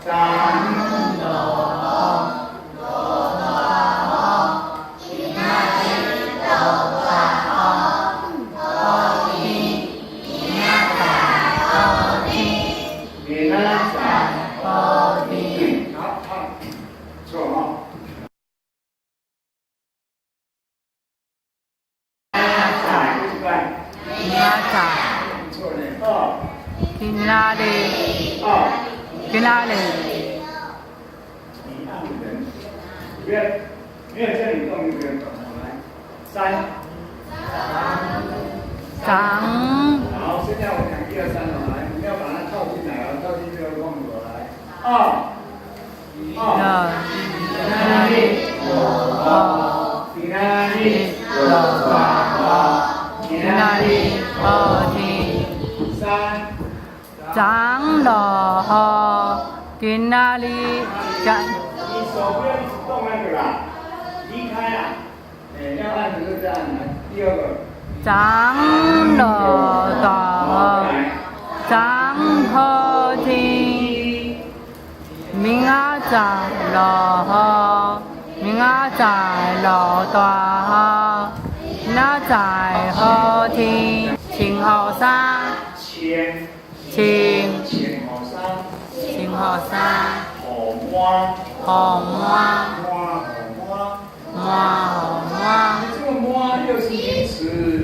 昨落雨，落大雨，今仔日落大雨，雨天，明仔載雨天，明仔載雨天。好，好，錯哈。仔對。明仔載。錯呢，二。今仔日。二。今仔日。你按人，不要，沒有叫你動就不要動，來，三。昨。好，現在我講一二三了，來，你要把它套進來哦，套進這個空格來。二。二。今仔日落今仔日落大雨，今仔日雨天。三。昨落雨，今仔日昨。你手不要一直動那個啦，離開啦。哎，要按的就這樣來。第二個。昨落大雨，昨雨天，明仔載落雨，明仔載落大雨，明仔載雨天，穿雨衫。穿。穿。穿雨衫。穿雨衫。雨滿。雨滿。滿雨滿。滿雨滿。這個滿又是名詞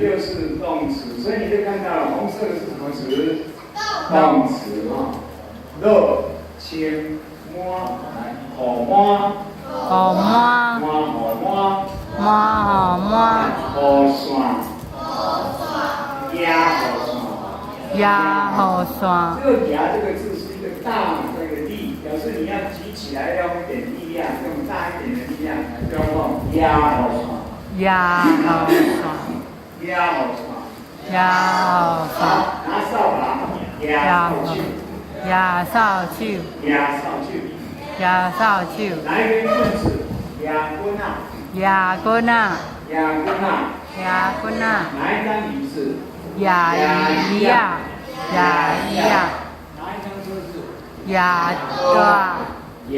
又是動詞，所以你就看到了紅色的是什麼詞？動詞啊。落、穿、滿，來，雨滿。雨滿。滿雨滿。滿雨滿。雨傘。壓雨傘。壓雨傘。這個壓這個字是一個大的一個力，表示你要舉起來要用一點力量，用大一點的力量來調動壓雨傘。壓雨傘。壓雨傘。壓雨傘。拿掃把，壓掃帚。壓掃帚。壓掃帚。壓掃帚。拿一根棍子，壓棍仔。壓棍仔。壓棍仔。壓棍仔。拿一張椅子。壓椅仔。壓椅仔。拿一張桌子。壓桌仔。壓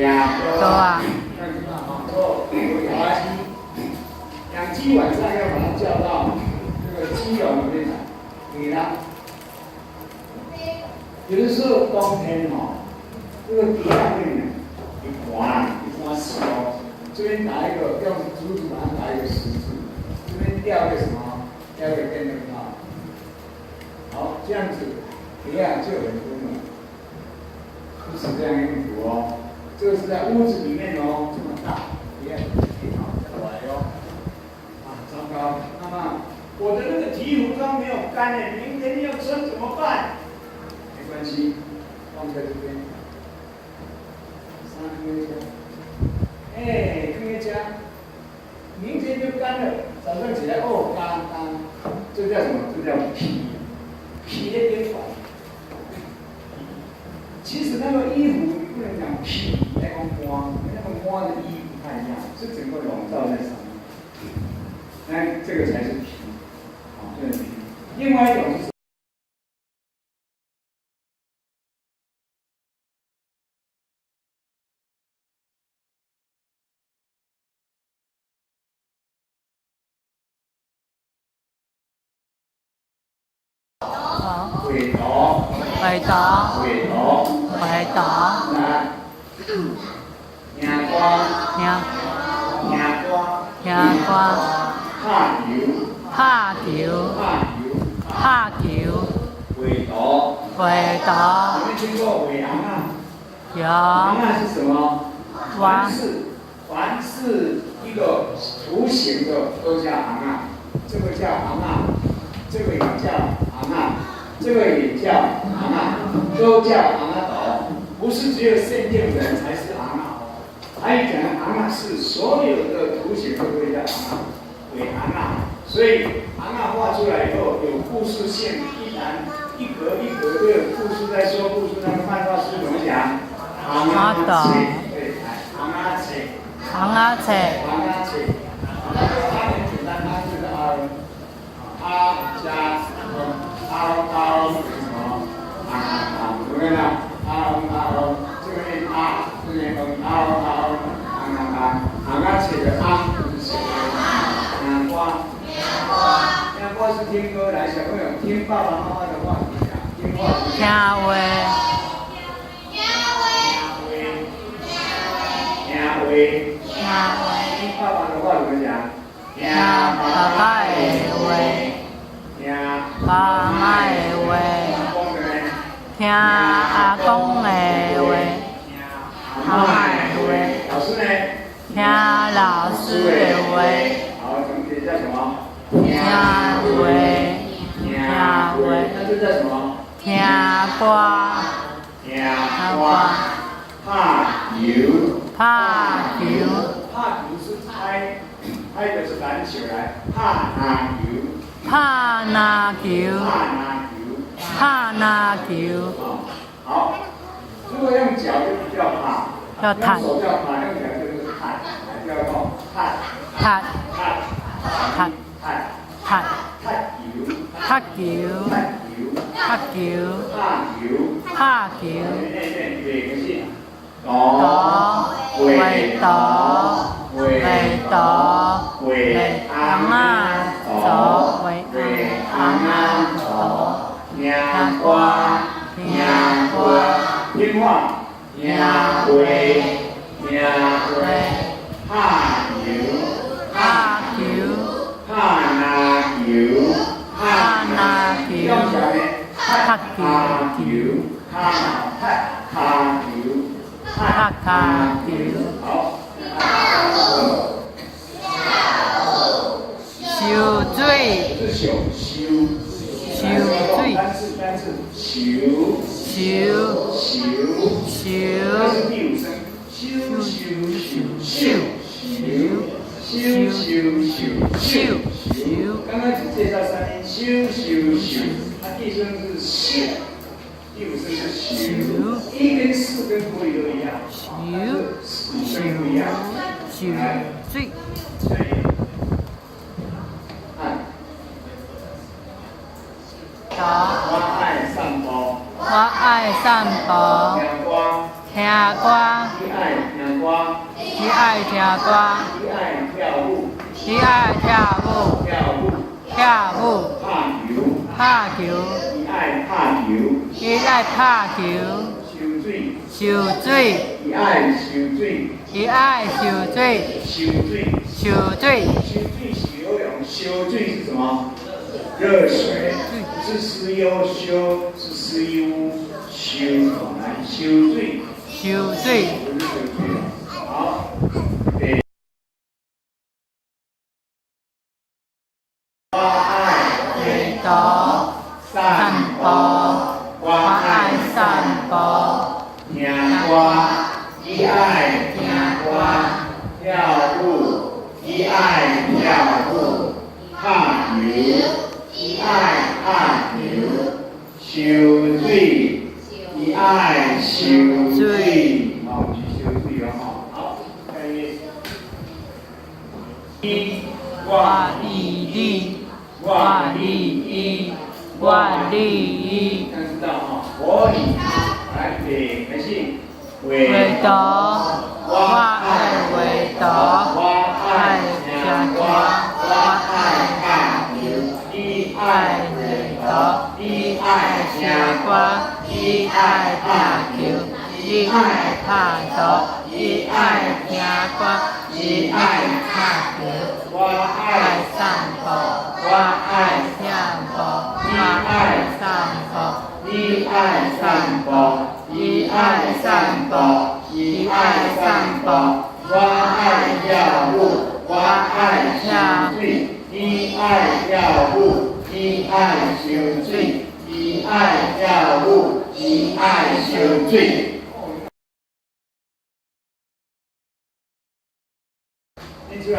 桌仔。錯，養雞，養雞晚上要把它叫到這個雞籠裡面來，你呢？有的時候冬天哦，這個雞仔會呢，一寒一寒死哦，這邊打一個用竹子把它打一個十字，這邊吊個什麼？吊個電燈泡。好，這樣子雞仔就很溫暖。不是這樣用途哦，這個是在屋子裡面哦，這麼大，雞仔好來哦。啊，糟糕，媽媽，我的那個鹈鶘裝沒有乾呢，明天要穿怎麼辦？沒關係，放在這邊。三個月哎，放在家，明天就乾了。早上起來哦，乾乾，這叫什麼？這叫皮，皮的邊管。其實那個衣服你不能講皮來講摸，那個摸的意義不太一樣，是整個籠罩在上面。那這個才是皮，啊，這個皮。另外一種是。畫圖。畫圖。畫圖。畫圖。來，贏歌。贏。贏歌。贏歌。拍球。拍球。拍球。拍球。畫圖。畫圖。有沒有聽過畫尪仔？有。尪仔是什麼？凡是一個圖形的都叫尪仔，這個叫尪仔，這個也叫尪仔，這個也叫尪仔，都叫尪仔圖。不是只有限定人才是尪仔哦。還有講尪仔是所有的圖形都可以叫尪仔，畫尪仔。所以尪仔畫出來以後有故事性，一欄一格一格都有故事在說故事。那個漫畫書怎麼講？尪仔冊，對，尪仔冊。尪仔冊。尪仔冊。那個阿很簡單，阿就是阿，阿加阿阿什麼？阿阿，有沒有？阿阿，這個念阿阿，話是聽歌，來，小朋友聽爸爸媽媽的話怎麼講？聽話怎麼聽講？話。聽話。聽話。聽話。聽爸爸的話怎麼講？聽爸爸的話。聽媽媽的話。阿公的呢？聽阿公的話。聽阿嬤的話。老師呢？聽老師的話。好，總結叫什麼？聽話。聽話。那這叫什麼？聽歌。聽歌。拍球。拍球。拍球是拍，拍的是籃球來，拍籃球。拍籃球。拍籃球。拍籃球。好，如果用腳就不叫拍，叫踢。用手叫拍，用腳就是踢，叫什麼？踢。踢。踢。踢。踢。踢。踢球。踢球。踢球。踢球。拍球。拍球。念念預備開始。圖，畫圖，畫圖，畫畫翁仔圖，畫翁仔圖，聽歌，聽歌，聽話，聽話，聽話，拍球，拍球，拍籃球，拍籃球，用腳呢？踢球，踢踢球，踢球。好。泅水，是泅，泅，泅水，單字單字，泅，泅，泅，泅，這是第五聲，泅泅泅泅泅泅泅泅泅，剛剛只介紹三音，泅泅泅，它第一聲是泅，第五聲是泅，一跟四跟國語都一樣，泅，五聲不一樣。泅水，下一頁，按。圖，我愛散步。我愛散步。聽歌。聽歌。你愛聽歌。你愛聽歌。你愛跳舞。你愛跳舞。跳舞。跳舞。拍球。拍球。你愛拍球。你愛拍球。泅水。泅水。你愛泅水。你愛泅水。泅水。泅水。泅水是游泳，泅水是什麼？熱水，不是 S U 修，是 S U 修，來泅水。泅水。不是泅水。好，對。我愛畫圖，散步，我我愛愛散步。聽歌，你愛聽歌，跳舞，你愛跳舞，拍球，你愛拍球，泅水，你愛泅水，好，不是泅水哦，好，下一頁。一，我伊你，我你伊，我你伊。這樣知道哈，我你來，預備開始。畫圖，我愛畫圖，我愛聽聽歌，歌，我愛拍球，你愛畫圖，你愛聽聽歌，你愛拍球，你愛拍圖，你愛聽歌，你愛拍球，我愛愛散步，我愛聽步，我愛散步，你愛散步，你愛散步，你愛散步，我愛跳舞，我愛泅水，你愛跳舞，你愛泅水，你愛跳舞，你愛泅水。念出來。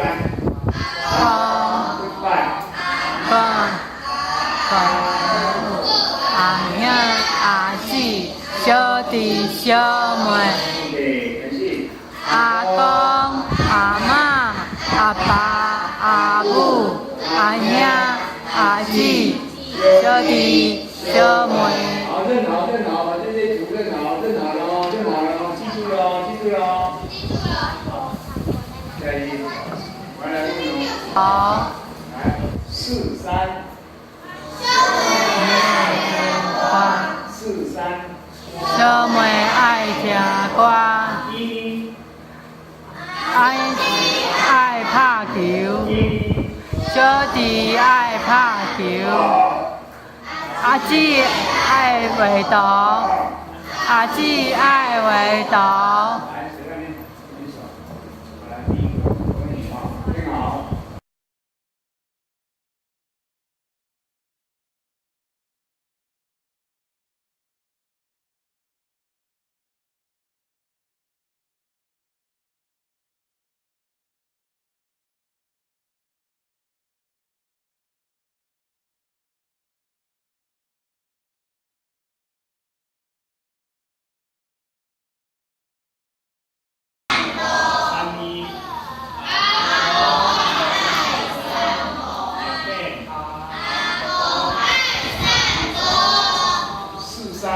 公 Goodbye。公公，阿兄阿姊，小弟小妹。預備開始。阿公阿嬤阿爸阿母阿兄阿姊，小弟小妹。好，認好，認好，把這些圖認好，認好了哦，認好了哦，記住了哦，記住了哦。好，下一頁，我來問哦。好，來，四三。聽歌。伊愛愛拍球，伊小弟愛拍球。阿姊愛畫圖，阿姊愛畫圖。來，誰來念？舉手。我來第一個，我問你啊，聽好。三一。兩遍。四三。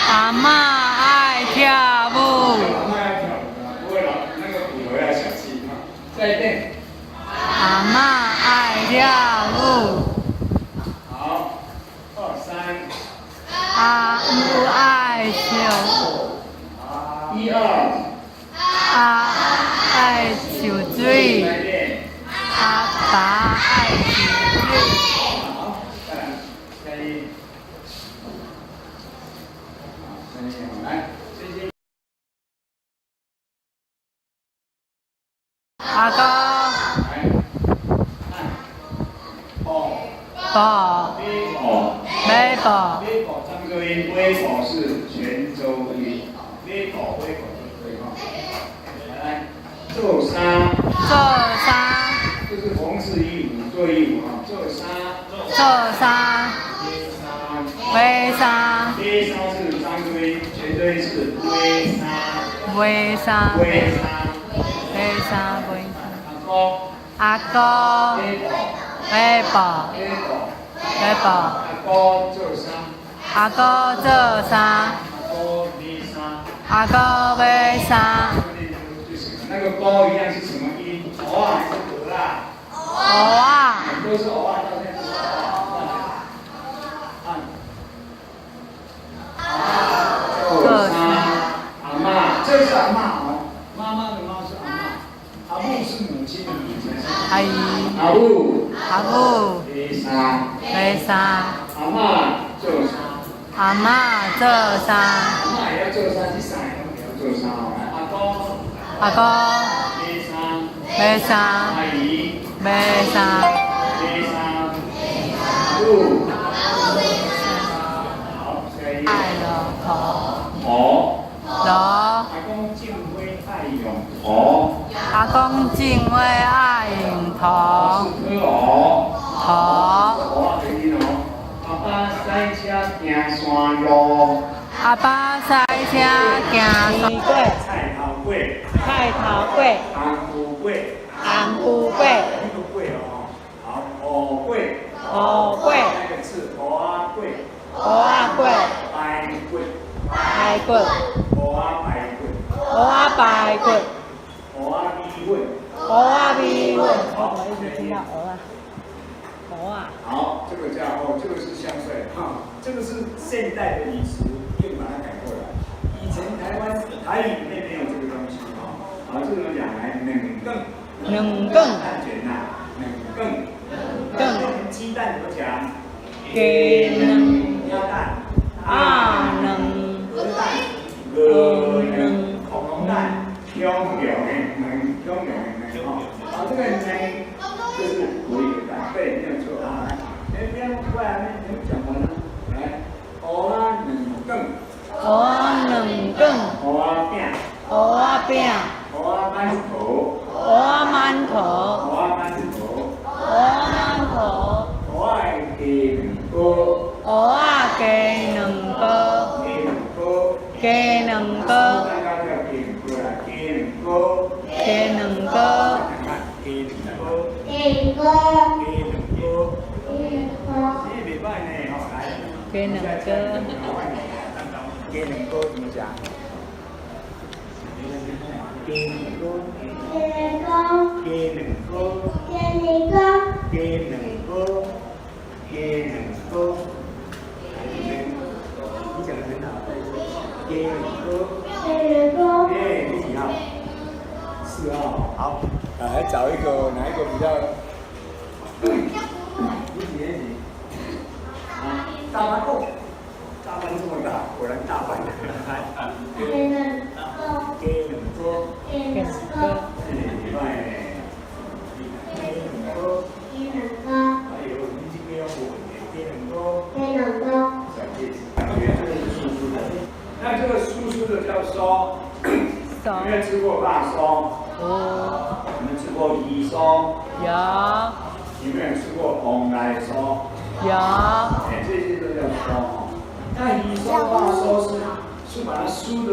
阿嬤愛跳舞。阿嬤愛跳舞啊，不會老那個骨頭要小心啊。再一遍。阿嬤愛跳舞。好，二三。阿母愛唱。一二。阿愛泅水。再一遍。阿爸愛泅水。好，再來，下一。好，下一，來，謝謝。阿哥。來，看，哦。寶。買寶。買寶。買寶漳州音，買寶是泉州音，買寶買寶就對哈。來，做衫。做衫。這是縫製衣服，做衣服哈，做衫。做衫。買衫。買衫。買衫是漳州音，泉州音是買衫。買衫。買衫。買衫買衫。阿哥。阿哥。買寶。買寶。買寶。買寶。阿哥做衫。阿哥做衫。阿哥買衫。阿哥買衫。那個高一樣是什麼音？蚵仔還是蚵仔？蚵仔。很多是蚵仔，到現在是蚵仔。做衫，阿嬤，這是阿嬤哦，媽媽的媽是阿嬤，阿母是母親的母親。阿姨。阿母。阿母。買衫。買衫。阿嬤做衫。阿嬤做衫。阿嬤也要做衫，這三個攏也要做衫哦。阿公。阿公。買衫。買衫。阿姨。買衫。買衫。阿母。好，下一頁。愛落塗。塗。塗。阿公種花愛用塗。阿公種花愛用塗。是塗。塗。塗啊，對音哦。阿爸駛車行山路。阿爸駛車行山粿。菜頭粿。菜頭粿。紅龜粿。紅龜粿。那個粿哦，好，芋粿。芋粿。那個字，芋仔粿。芋仔粿。排骨。排骨。芋仔排骨。芋仔排骨。芋仔米粉。芋仔米粉。我怎麼一直聽到蚵仔？蚵仔。好，這個叫哦，這個是香帥哈，這個是現代的飲食，又把它改過來。以前台灣台語裡面沒有這個東西哈。好，這個怎麼講來？兩羹。兩羹。蛋捲吶，兩羹。羹。雞蛋怎麼講？雞卵。鴨蛋。鴨卵。鵝蛋。鵝卵。恐龍蛋。香料的卵，香料的卵哈。好，這個卵就是國語的蛋，對，沒有錯啊。來，哎，不要那麼快啊，沒講完呢。來，芋仔兩羹。芋仔兩羹。芋仔餅。芋仔餅。芋仔饅頭。芋仔饅頭。芋仔饅頭。芋仔饅頭。芋仔雞卵糕。芋仔雞卵糕。雞卵糕。雞卵糕。蛋糕叫雞卵糕啦，雞卵糕。雞卵糕。雞卵糕。雞卵糕。雞卵糕。這袂歹呢，吼，來。雞卵糕。雞卵糕怎麼講？雞卵糕。雞卵糕。雞卵糕。雞卵糕。雞卵糕。雞卵糕。來這邊，你講得很好，再一次。雞卵糕。雞卵糕。哎，你幾號？4號。好，來找一個，哪一個比較？你幾年級？啊，大班哦，大班這麼大，果然大班。雞卵糕。雞卵糕。雞卵糕。哎，禮拜雞卵糕。雞卵糕。哎呦，你這個要無問題，雞卵糕。雞卵糕。感覺這個是酥酥的，那這個酥酥的叫酥。有沒有吃過肉酥？有。有沒有吃過魚酥？有。有沒有吃過蓬萊酥？有。哎，這些都叫酥哦。那魚酥、肉酥是把它酥的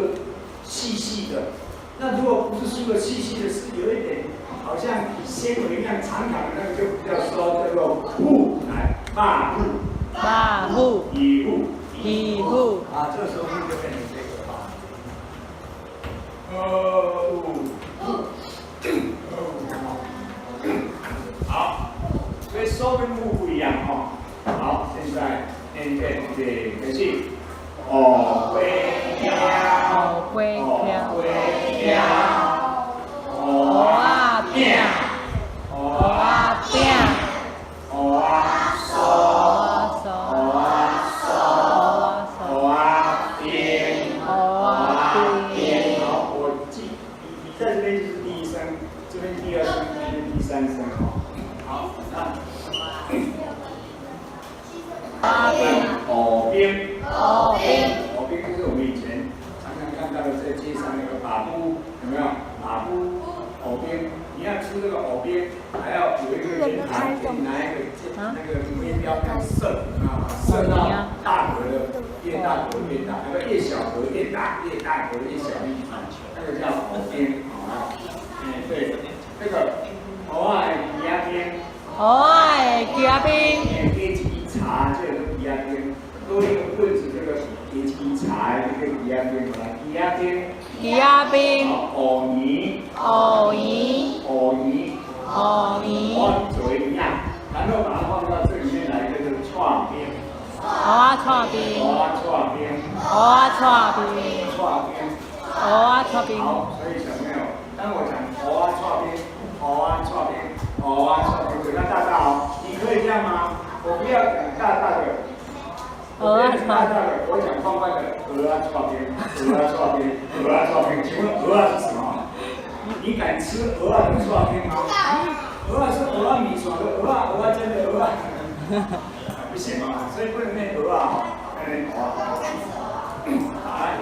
細細的，那如果不是酥的細細的，是有一點好像纖維一樣長長的，那個就不叫酥，叫做糞。來，肉脯。肉脯。魚脯。魚脯。啊，這個時候就變成這個啊。好，所以酥跟糞不一樣哦。好，現在念一遍，預備開始。芋粿巧，芋粿巧，芋粿巧，芋仔餅，芋仔餅，芋仔酥，芋仔酥，酥，芋仔冰，芋仔冰。好，我記，你在這邊就是第一聲，這邊第二聲，這邊第三聲哦。好，那。芋冰，芋冰，芋冰就是我們以前常常看到的，在街上那個把布，有沒有？把布，芋冰，你要吃這個芋冰，還要有一個圓盤，給你拿一個那個煙標這樣射啊，射到大格的，越大格越大，那個越小格越大，越大格越小，那個叫芋冰啊。哎，對，這個芋仔的枝仔冰，芋仔的枝仔冰。哎，加一支茶，這個枝仔冰，多一個棍子，這個加一支茶，這個枝仔冰，來，枝仔冰。枝仔冰。芋圓。芋圓。芋圓。芋圓。我做的餅，然後把它放到這裡面來，叫做剉冰。芋仔剉冰。芋仔剉冰。芋仔剉冰。剉冰。芋仔剉冰。好，所以小朋友，當我講芋仔剉冰，芋仔剉冰，芋仔剉冰，嘴巴大大哦，你可以這樣嗎？我不要講大大的，我不要講大大的，我講寬寬的。蚵仔剉冰，蚵仔剉冰，蚵仔剉冰，請問蚵仔是什麼？你敢吃蚵仔的剉冰嗎？蚵仔是蚵仔米線的蚵仔，蚵仔煎的蚵仔，不行啊，所以不能念蚵仔哦，要念蚵仔。好來。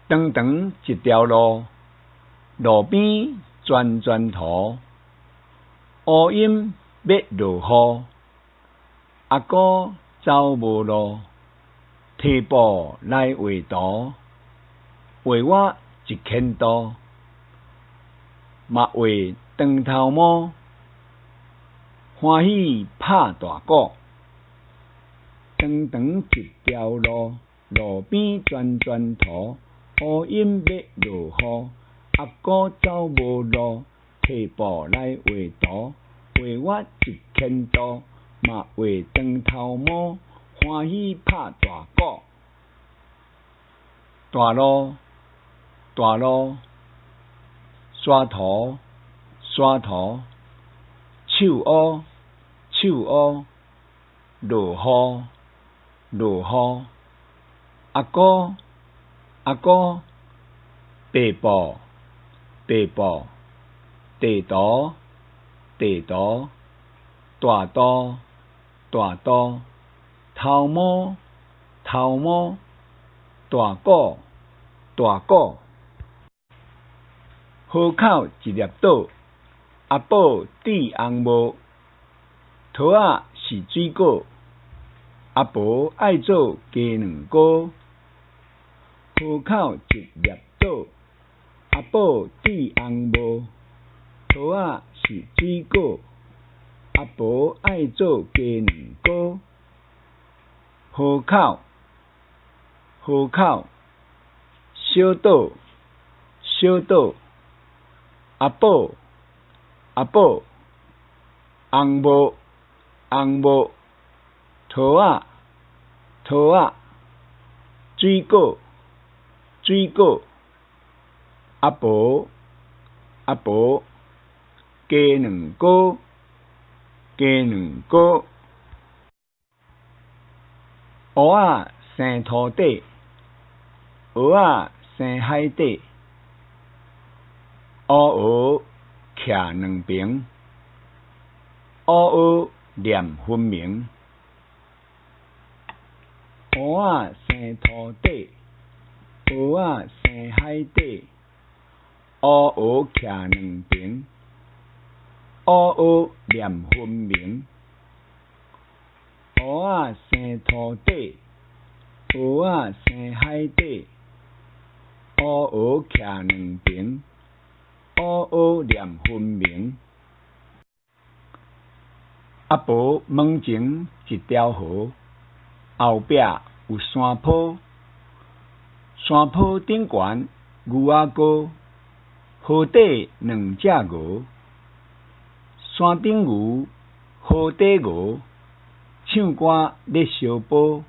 長長一條路，路邊磚磚塗，烏陰欲落雨，阿姑走無路，提布來畫圖，畫我一牽肚，嘛畫長頭毛，歡喜拍大鼓。長長一條路，路邊磚磚塗，烏陰欲落雨，阿姑走無路，提布來畫圖，畫我一牽肚，嘛畫長頭毛，歡喜拍大鼓。大路，大路，沙塗，沙塗，樹烏，樹烏，落雨，落雨，阿姑，阿姑，白布，白布，地圖，地圖，大肚，大肚，頭毛，頭毛，大鼓，大鼓。河口一粒島，阿寶戴紅帽，桃仔是水果，阿婆愛做雞卵糕。河口一粒島，阿寶戴紅帽，桃仔是水果，阿婆愛做雞卵糕。河口，河口，小島，小島，阿寶，阿寶，紅帽，紅帽，桃仔，桃仔，水果，水果，阿婆，阿婆，雞卵糕，雞卵糕。芋仔生塗底，蚵仔生海底，烏蚵徛兩爿，烏蚵念分明。芋仔生塗底，蚵仔生海底，烏蚵徛兩爿，烏蚵念分明。芋仔生塗底，蚵仔生海底，烏蚵徛兩爿，烏蚵念分明。阿婆門前一條河，後壁有山坡，山坡頂懸牛仔糕，河底兩隻鵝，山頂牛，河底鵝，唱歌咧相報，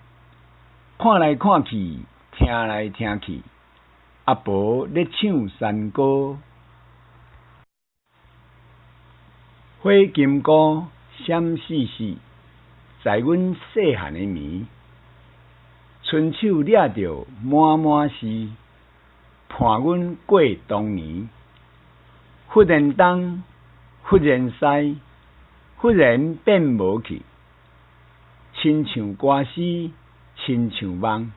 看來看去，聽來聽去，阿婆咧唱山歌。火金姑閃爍爍，在阮細漢的暝，伸手掠著滿滿是，伴阮過童年。忽然東，忽然西，忽然變無去，親像歌詩，親像夢，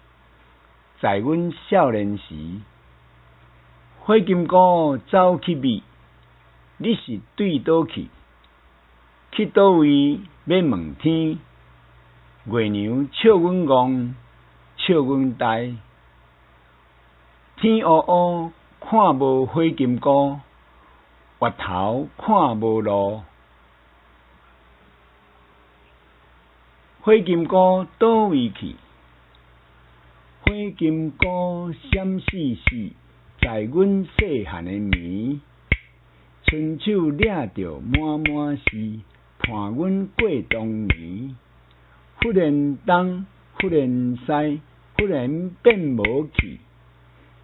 在阮少年時。火金姑走去佚，你是對佗去？去佗位欲問天？月娘笑阮戇，笑阮呆。天烏烏看無火金姑，月頭看無路。火金姑佗位去？火金姑閃爍爍，在阮細漢的暝，伸手掠著滿滿是，伴阮過童年。忽然東，忽然西，忽然變無去，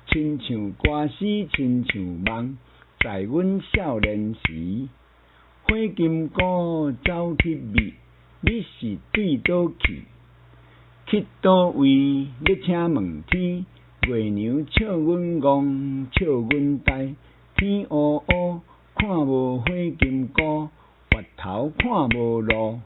親像歌詩，親像夢，在阮少年時。火金姑走去佚，你是對佗去？去佗位欲請問天？月娘笑阮戇，笑阮呆。天烏烏看無火金姑，月頭看無路。